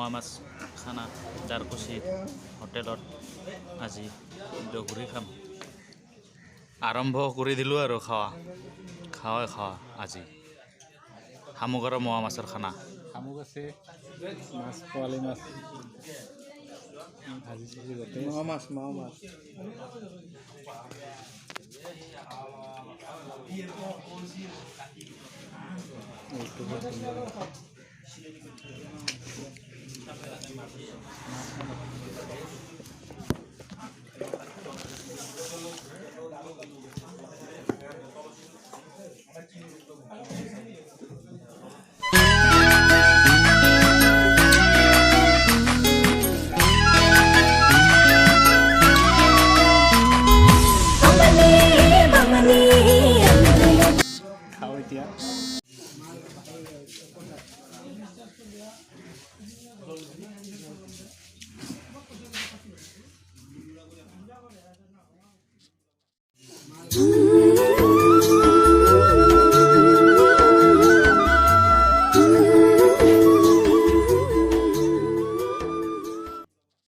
মোৱা মাছ খানা দ্বাৰকুছি হোটেলত আজি জহুৰি খাম। আৰম্ভ কৰি দিলোঁ আৰু খোৱা খাৱাই খোৱা আজি শামুক আৰু মোৱা মাছৰ খানা। শামুক আছে, মাছ, পোৱালি মাছ ভাজি চাজি গোটেই। মোৱা মাছ, মোৱা মাছ। এইটো বহুত ধুনীয়া। খাওঁ এতিয়া।